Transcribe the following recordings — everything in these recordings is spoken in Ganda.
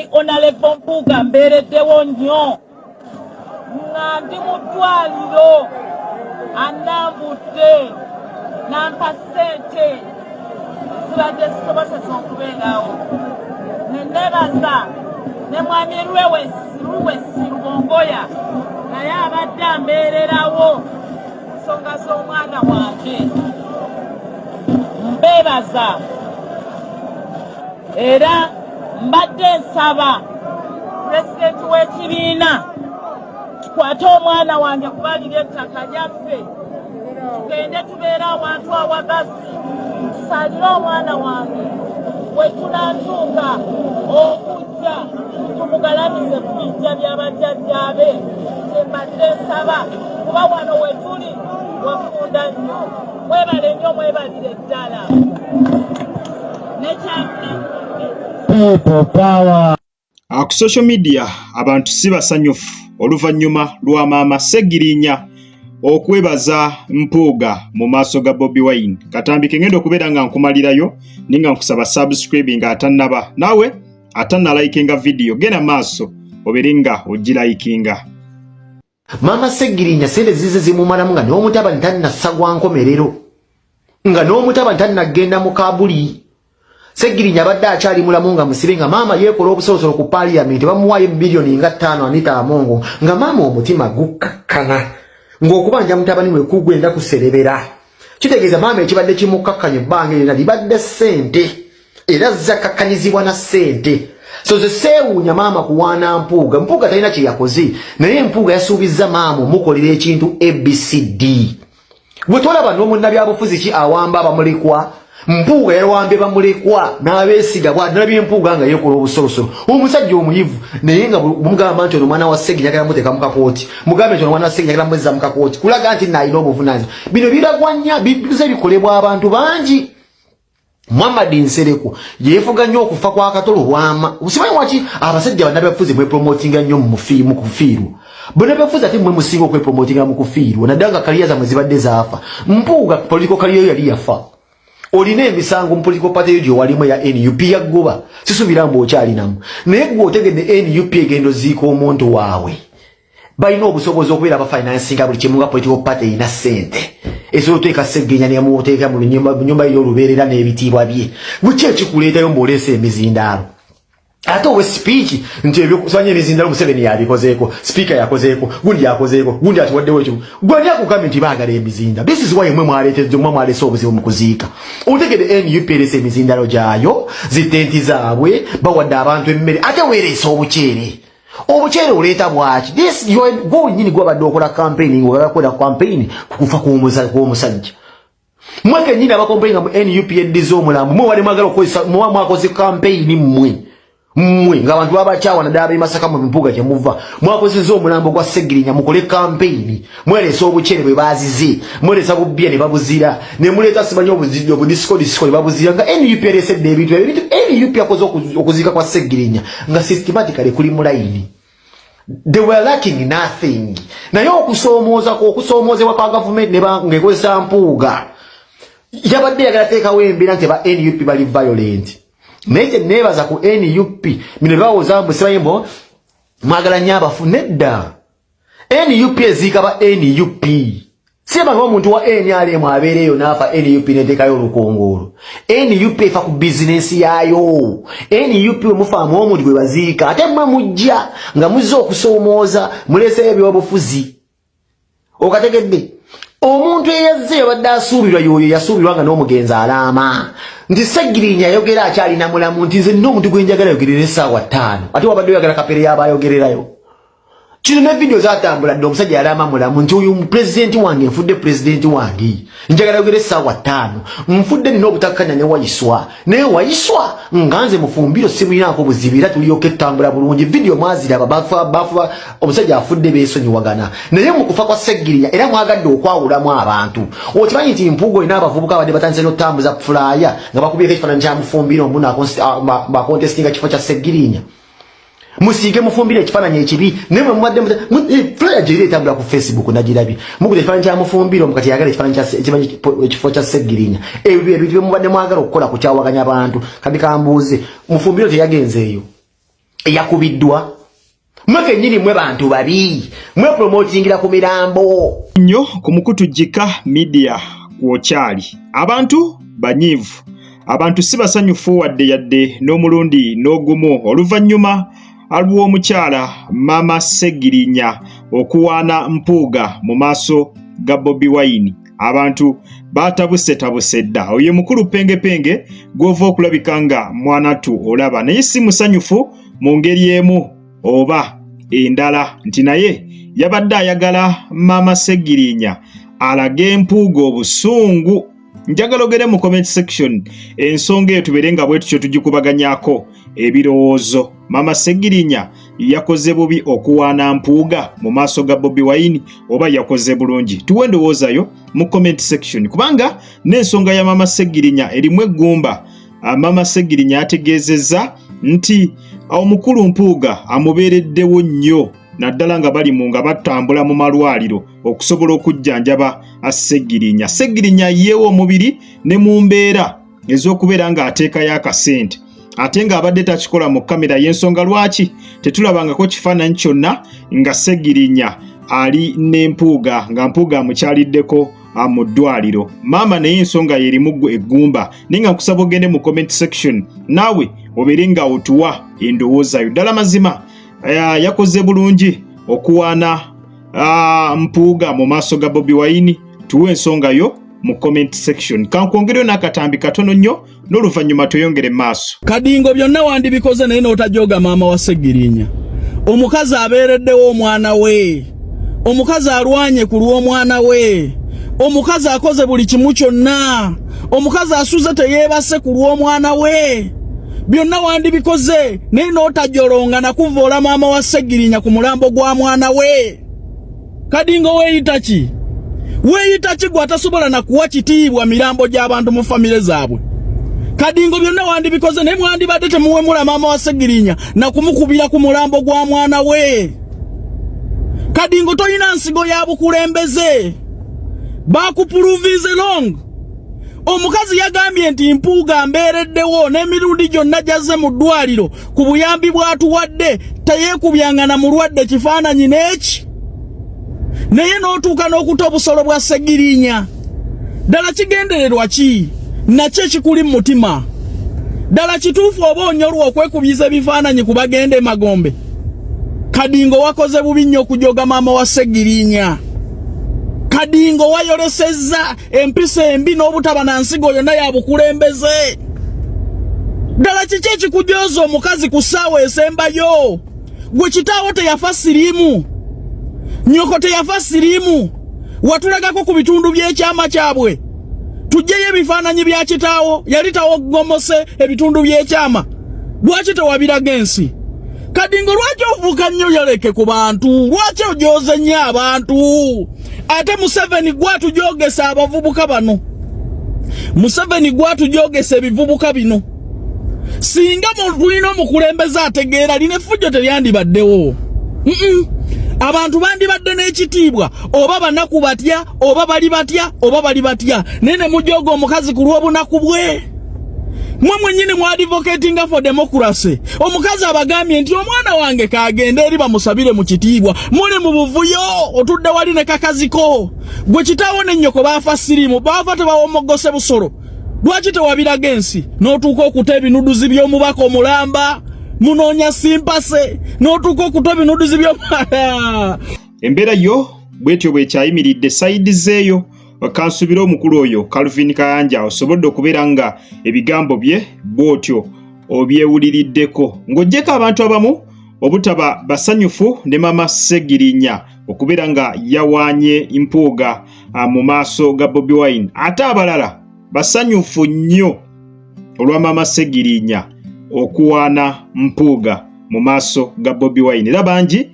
Mwami Honorable Mpuuga, mbeereddewo nnyo nga ndi mu ddwaliro, annambudde nampa ssente zibadde zisobosesa okubeerawo. Nenebaza ne Mwami Lewis Rubongoya, naye abadde ambeererawo nsonga z'omwana wange. Mbeebaza era mbadde nsaba pulezidenti w'ekibiina tukwate omwana wange, kuba liri ettaka lyaffe, tugende tubeere awantu awagazi, tusalire omwana wange. We tunatuuka okujja tumugalamize ku bijja by'abajjajjaabe. Kyembadde nsaba, kuba wano we tuli wafunda nnyo. Mwebale nnyo, mwebalire ddala nekyaffe. People power. Ku social media abantu si basanyufu oluvannyuma lwa Maama Segirinya okwebaza Mpuuga mu maaso ga Bobi Wine. Katambi kengenda okubeera nga nkumalirayo, ninga nkusaba subscribing atannaba, naawe atannalikinga video, genda maaso obeere nga ogilikinga. Maama Segirinya sente zize zimumalamu nga n'omutabani tannassa gwa nkomerero, nga n'omutabani tannagenda mu kabuli. Segirinya abadde akyali mulamu nga musibe, nga maama yeekola obusolosolo ku paaliyamenti, bamuwaayo miliyoni nga 5 Anita Amongo, nga maama omutima gukkakkana ng'okubanja mutabani we kugwenda kuserebera. Kitegeeza maama ekibadde kimukkakkanya ebbanga erina libadde ssente, era zakkakkanyizibwa na ssente. So ze seewuunya maama kuwaana Mpuuga. Mpuuga talina kye yakoze, naye Mpuuga yasuubizza maama omukolera ekintu ABCD. Gwe tolaba n'omunnabyabufuzi ki awamba abamulekwa? Mpuuga yawambye bamulekwa n'abeesiga. Bwanalabye Mpuuga nga yeekola obusolosolo, omusajja omuyivu, naye nga mugamba nti ono mwana wa Segi, njagala muteeka mu kakooti, mugambe nti ono mwana wa Segi, njagala muzza mu kakooti, kulaga nti naalina obuvunaanyizibwa. Bino biragwa nnyo, bize bikolebwa abantu bangi. Muhammad Nsereko yeefuga nnyo okufa kwa Kato Lubwama. Simanyi waki abasajja bannabyabufuzi mwepromotinga nnyo mu kufiirwa. Bannabyabufuzi ate mmwe musinga okwepromotinga mu kufiirwa, naddala nga career zammwe zibadde zaafa. Mpuuga, political career yo yali yafa. Olina emisango mu political party yo gye walimu eya NUP, yaggoba. Sisuubira mbu okyalinamu. Naye gwe otegedde NUP egenda oziika omuntu waabwe. Balina obusobozi okubeera abafinansinga buli kimu, nga political party erina ssente esobola oteeka Segenya nemuteeka mu nyumba y'olubeerera n'ebitiibwa bye. Guki ekikuleetayo mbw'oleesa emizindaalo ate owe speech nti ebyokusanya emizindaalo Museveni yabikozeeko, sipiika yakozeeko, gundi yakozeeko, gundi atuwaddewo ekyo? Gwani akugambye nti baagala emizinda? This is why mwe mwaleetedde, mwe mwaleese obuzibu mu kuziika. Otegedde NUP ereese emizindaalo gyayo, zitenti zaabwe, bawadde abantu emmere, ate weereese obuceere. Obuceere oleeta bwaki? This gwe nyini gwabadde okola campaign, nga okola campaign ku kufa kw'omusajja. Mwe kennyini abakomplainga mu NUP eddiza omulambo, mwe wali mwagala okukozesa, muba mwakoze campaign mmwe mmwe ng'abantu babakyawa, naddala ab'e Masaka mu Mpuuga gye muva. Mwakozesa omulambo gwa Segirinya mukole campaign, mweresa obuceere bwe bazize, mweresa bubbiya ne babuzira, ne muleeta simanyi obudisiko disiko ne babuzira, nga NUP ereesedde ebintu ebyo. Ebintu NUP yakoze okuziika kwa Segirinya nga systematically kuli mu layini, they were lacking nothing. Naye okusoomooza okusoomoozebwa kwa gavumenti ng'ekozesa Mpuuga, yabadde yagala teekawo embeera nti ba NUP bali violent. Naye kye neebaza ku NUP, bino bawoza mbu simanyi mbu mwagala nnyo abafu. Nedda, NUP eziika ba NUP. Siyabanga omuntu wa NRM abeereeyo n'afa, NUP neteekayo olukongoolo. NUP efa ku bizinensi yaayo. NUP we mufaamu omuntu gwe baziika, ate mmwe mujja nga muzze okusoomooza, muleeseyo ebyobufuzi. Okategedde? Omuntu eyazze yabadde asuubirwa yoyo yasuubirwa nga n'omugenzi alaama nti Segirinya ayogera akyalina mulamu, nti nze nina omuntu gwe njagala yogerera essaawa 5, ate wabadde oyagala Kapere yaba ayogererayo. Kino ne vidiyo zatambula dde, omusajja yalaama mulamu nti oyo pulezidenti wange, nfudde, pulezidenti wange njagala yogera essaawa 5, nfudde, nina obutakkanya ne Wayiswa, naye Wayiswa nga nze Mufumbiro simulinaako buzibu, era tulyoka ettambula bulungi. Vidiyo mwaziraba, bafuba omusajja afudde beesonyiwagana. Naye mu kufa kwa Segirinya era mwagadde okwawulamu abantu. Okimanyi nti Mpuuga olina abavubuka abadde batandise n'okutambuza flyer nga bakubyeko ekifaananyi kya Mufumbiro, omu bakontestinga kifo kya Segirinya, musiige Mufumbire ekifaananyi ekibi. Naye mwe mubadde flyer gyeri etambula ku Facebook, nagirabye, mukuta ekifaananyi kya Mufumbiro mukati yagala ekifaananyi ekifo kya Segirinya. Ebyo ebintu bye mubadde mwagala okukola kukyawaganya abantu. Kati kambuuze, Mufumbiro teyagenzeeyo? Eyakubiddwa mwe kennyini, mwe bantu babi, mwe promotingira ku mirambo. Nnyo ku mukutu Gika Media kwokyali. Abantu banyiivu, abantu si basanyufu wadde yadde n'omulundi n'ogumu, oluvannyuma lw'omukyala Maama Segirinya okuwaana Mpuuga mu maaso ga Bobi Wine. Abantu batabusetabuse dda. Oyo mukulu Pengepenge gw'ova okulabika nga mwanatu olaba naye si musanyufu mu ngeri emu oba endala, nti naye yabadde ayagala Maama Segirinya alage Mpuuga obusungu. Njagala ogere mu comment section ensonga eyo, tubeere nga bwe tutyo tugikubaganyako ebirowoozo. Maama Segirinya yakoze bubi okuwaana Mpuuga mu maaso ga Bobi Wine oba yakoze bulungi? Tuwe endowoozayo mu comment section, kubanga n'ensonga ya Maama Segirinya erimu eggumba. Maama Segirinya ategeezezza nti omukulu Mpuuga amubeereddewo nnyo, naddala nga bali mu nga batambula mu malwaliro okusobola okujjanjaba Segirinya. Segirinya yeewo omubiri ne mu mbeera ez'okubeera ng'ateekayo akasente, ate ng'abadde takikola mu kamera. Y'ensonga lwaki tetulabangako kifaananyi kyonna nga Segirinya ali ne Mpuuga, nga Mpuuga amukyaliddeko mu ddwaliro. Maama naye ensonga yerimu eggumba, naye nga nkusaba ogende mu comment section naawe obeere nga otuwa endowoozayo. Ddala mazima yakoze bulungi okuwaana Mpuuga mu maaso ga Bobi Wine? Tuwe ensonga yo mu comment section. Kankwongereyo n'akatambi katono nnyo, n'oluvannyuma tweyongere mu maaso. Kadingo, byonna wandibikoze naye n'otajooga maama wa Segirinya. Omukazi abeereddewo omwana we, omukazi alwanye ku lw'omwana we, omukazi akoze buli kimu kyonna, omukazi asuze teyeebase ku lw'omwana we. Byonna wandibikoze naye n'otajolonga nakuvoola maama wa Segirinya ku mulambo gwa mwana we. Kadingo, weeyita ki? Weeyita ki gwe atasobola nakuwa kitiibwa mirambo gy'abantu mu famire zaabwe? Kadingo, byonna wandibikoze naye mwandibadde temuwemula maama wa Segirinya nakumukubira ku mulambo gwa mwana we. Kadingo, tolina nsigo ya bukulembeze, bakuprovinze wrong. Omukazi yagambye nti Mpuuga mbeereddewo n'emirundi gyonna gyazze mu ddwaliro ku buyambi bw'atuwadde, teyeekubyanga na mulwadde kifaananyi n'eki, naye n'otuuka n'okuta obusolo bwa Segirinya. Ddala kigendererwa ki nakyo ekikuli mu mutima? Ddala kituufu oba onyolwa okwekubiza ebifaananyi ku bagenda emagombe? Kadingo, wakoze bubi nnyo okujoga maama wa Segirinya. Kadingo, wayolesezza empisa embi n'obutaba na nsigo yonna ya bukulembeze. Ddala kiki ekikujoza omukazi ku ssaawa esembayo? Gwe kitaawo teyafa siriimu, nnyoko teyafa siriimu, watulagako ku bitundu by'ekyama kyabwe. Tugyeyo ebifaananyi bya kitaawo, yali tawogomose ebitundu by'ekyama. Lwaki tewabiraga ensi? Kadingo, lwaki ovuuka nnyo yoleke ku bantu? Lwaki ojooze nnyo abantu? Ate Museveni gwatujogesa abavubuka bano, Museveni gwatujogesa ebivubuka bino. Singa tulina omukulembeze ategeera, lino effujjo teryandibaddewo. Abantu bandibadde n'ekitiibwa, oba banaku batya, oba bali batya, oba bali batya, naye ne mujoga omukazi ku lw'obunaku bwe. Mwe mwennyini mu advocatinga for democracy. Omukazi abagambye nti omwana wange kagende eri bamusabire mu kitiibwa, muli mu buvuyo. Otudde wali ne kakaziko. Gwe kitaawo n'ennyoko baafa siriimu, baafa tebawomogose busolo, lwaki tewabiraga ensi? N'otuuka okuta ebinuduzi by'omubaka omulamba, munoonya sympathy, n'otuuka okuta ebinuduzi by'omu Embeera yo bwetyo bwekyayimiridde side zeeyo. Kansubire omukulu oyo Calvin Kayanja osobodde okubeera nga ebigambo bye bw'otyo obyewuliriddeko, ng'oggyeko abantu abamu obutaba basanyufu ne Mama Segirinya okubeera nga yawaanye Mpuuga mu maaso ga Bobi Wine, ate abalala basanyufu nnyo olwa Mama Segirinya okuwaana Mpuuga mu maaso ga Bobi Wine, era bangi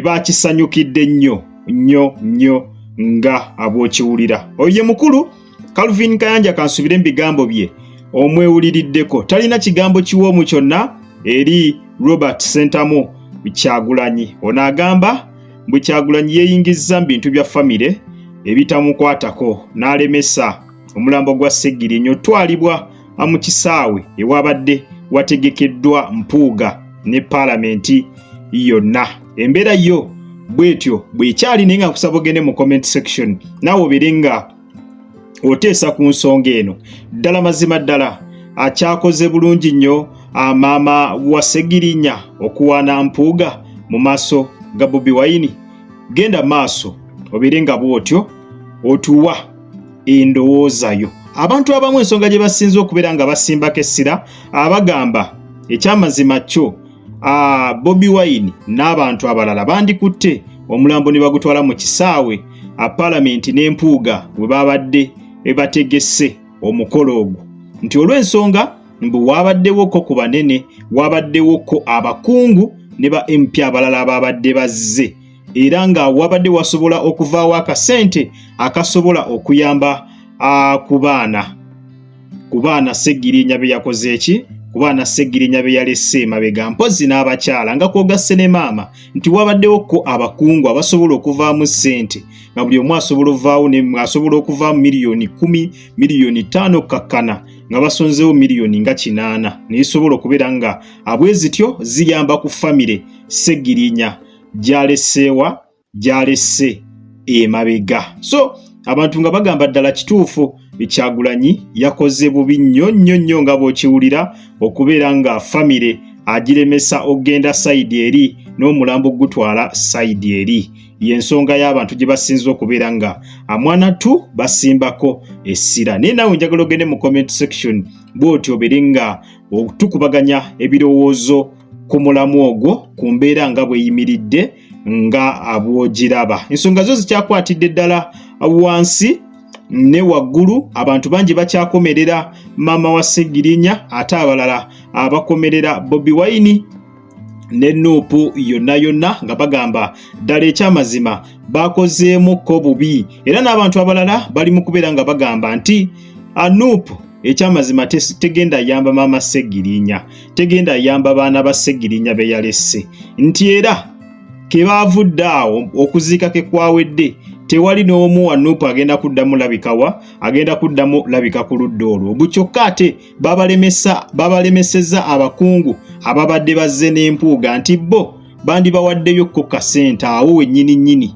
bakisanyukidde nnyo nnyo nnyo nga abwokiwulira. Oyo ye mukulu Calvin Kayanja. Kansubire mu bigambo bye omwewuliriddeko, talina kigambo kiwoomu kyonna eri Robert Sentamu Kyagulanyi. Ono agamba bwe Kyagulanyi yeeyingizza mu bintu bya famire ebitamukwatako, n'alemesa omulambo gwa Segirinya otwalibwa mu kisaawe ewabadde wategekeddwa Mpuuga. Ne paalamenti yonna embeera yo bwetyo bwekyali, naye nga nkusaba ogende mu comment section naawe obeere nga oteesa ku nsonga eno. Ddala mazima ddala akyakoze bulungi nnyo maama wa Segirinya okuwaana Mpuuga mu maaso ga Bobi Wine? Genda maaso obeere nga bw'otyo otuwa endowooza yo. Abantu abamu ensonga gye basinze okubeera nga basimbako essira, abagamba ekyamazima kyo Bobi Wine n'abantu abalala bandikutte omulambo ne bagutwala mu kisaawe paalamenti n'Empuuga we babadde bategese omukolo ogwo, nti olw'ensonga mbu wabaddewoko ku banene, wabaddewoko abakungu ne ba MP abalala ababadde bazze, era nga wabadde wasobola okuvaawo akasente akasobola okuyamba ku baana Segirinya be yakoze eki, ku baana Segirinya be yalese emabega, mpozzi n'abakyala nga kwogasse ne maama, nti wabaddewoko abakungu abasobola okuvaamu ssente, nga buli omu asobola ovaawo asobola okuvaamu miliyoni 10, miliyoni 5, kakkana nga basonzeewo miliyoni nga 80, nezisobola okubeera nga abwe zityo ziyamba ku famire Segirinya gyaleseewa, gyalese emabega. So abantu nga bagamba ddala kituufu, Kyagulanyi yakoze bubi nnyo nnyo nnyo nga bw'okiwulira okubeera nga famire agiremesa okugenda side eri n'omulambo gutwala side eri. Y'ensonga y'abantu gye basinze okubeera nga amwana tu basimbako essira. Naye naawe njagala ogende mu comment section bw'otyo obeere nga tukubaganya ebirowoozo ku mulamu ogwo, ku mbeera nga bweyimiridde nga bw'ogiraba. Ensonga zo zikyakwatidde ddala wansi ne waggulu. Abantu bangi bakyakomerera maama wa Segirinya, ate abalala abakomerera Bobi Wine ne NUP yonna yonna, nga bagamba ddala ekyamazima bakozeemukko bubi. Era n'abantu abalala bali mu kubeera nga bagamba nti NUP ekyamazima tegenda yamba maama Segirinya, tegenda yamba baana ba Segirinya be yalese, nti era kebaavudde awo okuziika ke kwawedde, tewali n'omu wa NUP agenda kuddamu labikawa, agenda kuddamu labika ku ludda olwo. Kyokka ate babalemesezza abakungu ababadde bazze n'Empuuga, nti bo bandibawaddeyo ko kasente awo wennyini nnyini,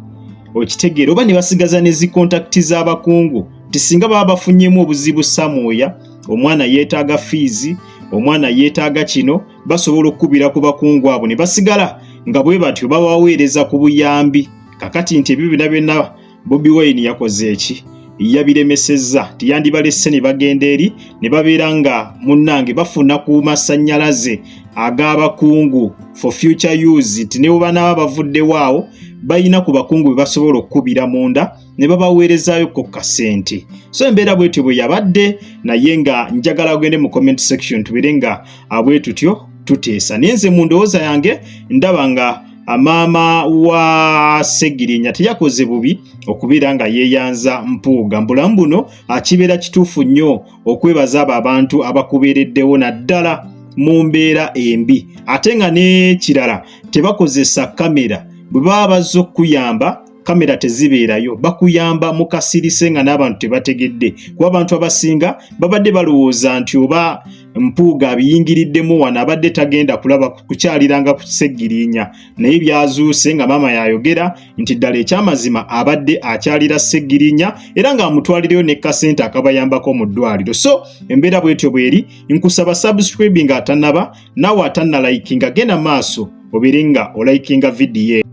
okitegeera, oba ne basigaza ne zi contact z'abakungu, nti singa baba bafunyemu obuzibu samwoya, omwana yeetaaga fees, omwana yeetaaga kino, basobola okukubira ku bakungu abo ne basigala nga bwe batyo babaweereza ku buyambi. Kakati nti ebyo byonna byonna Bobi Wine yakoze eki, yabiremesezza, tiyandibalese ne bagenda eri ne babeera nga munnange bafuna ku masannyalaze ag'abakungu for future use, nti ne bwe banaaba bavuddewo awo balina ku bakungu be basobola okukubira munda ne babaweerezaayo ko kasente. So embeera bwetyo bwe yabadde, naye nga njagala ogende mu comment section tubeere nga bwe tutyo tuteesa. Naye nze mu ndowooza yange ndaba nga maama wa Segirinya teyakoze bubi okubeera nga yeeyanza Mpuuga. Mbulamu buno akibeera kituufu nnyo okwebaza abo abantu abakubeereddewo, naddala mu mbeera embi, ate nga n'ekirala tebakozesa kamera. Bwe baba bazze okukuyamba, kamera tezibeerayo, bakuyamba mu kasirise nga n'abantu tebategedde, kuba abantu abasinga babadde balowooza nti oba Mpuuga abiyingiriddemu wano, abadde tagenda kulaba kukyaliranga ku Segirinya. Naye byazuuse nga maama yayogera nti ddala ekyamazima abadde akyalira Segirinya, era ng'amutwalireyo ne kasente akabayambako mu ddwaliro. So embeera bwetyo bweri. Nkusaba subscribing atanaba, naawe atannalikinga, genda maaso obeere nga olikinga vidiyo.